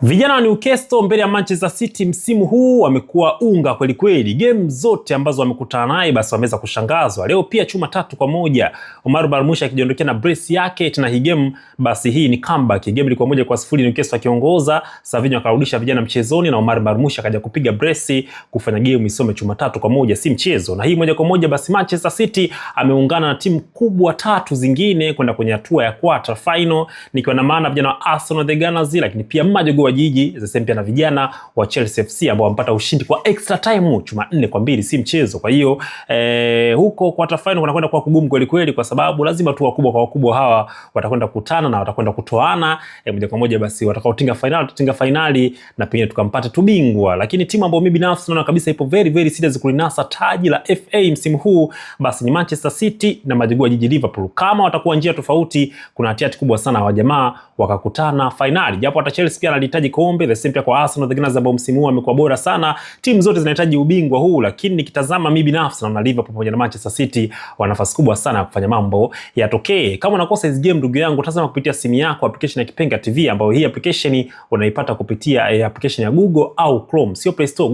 Vijana wa Newcastle mbele ya Manchester City msimu huu wamekuwa unga kweli kweli. Game zote ambazo wamekutana naye basi wameweza kushangazwa. Leo pia chuma 3-1. Omar Marmoush akijiondokea na brace yake tena hii game, basi hii ni comeback. Game ilikuwa 1-0, Newcastle akiongoza, Savinho akarudisha vijana mchezoni na Omar Marmoush akaja kupiga brace kufanya game isome chuma 3-1, si mchezo. Na hii moja kwa moja basi Manchester City ameungana na timu kubwa tatu zingine kwenda kwenye hatua ya quarter final, nikiwa na maana vijana wa Arsenal the Gunners, lakini pia majogoo wa jiji the same pia na vijana wa Chelsea FC ambao wamepata ushindi kwa extra time chuma 4-2, si mchezo. Kwa hiyo huko quarter final kunakwenda kuwa kugumu kweli kweli, kwa sababu lazima tu wakubwa kwa wakubwa hawa watakwenda kukutana na watakwenda kutoana moja kwa moja, basi watakaotinga finali watatinga finali na pengine tukampata tu bingwa. Lakini timu ambayo mimi binafsi naona kabisa ipo very very serious kulinasa taji la FA msimu huu basi ni Manchester City na majogoo wa jiji Liverpool. Kama watakuwa njia tofauti, kuna hatihati kubwa sana wa jamaa wakakutana finali, japo hata Chelsea pia analihitaji kombe, the same pia kwa Arsenal the Gunners ambao msimu huu amekuwa bora sana. Timu zote zinahitaji ubingwa huu, lakini nikitazama mimi binafsi naona Liverpool pamoja na Manchester City wana nafasi kubwa sana ya kufanya mambo yatokee. Kama unakosa hizi game, ndugu yangu, tazama kupitia simu yako application ya Kipenga TV, ambayo hii application unaipata kupitia application ya Google au Chrome, sio Play Store.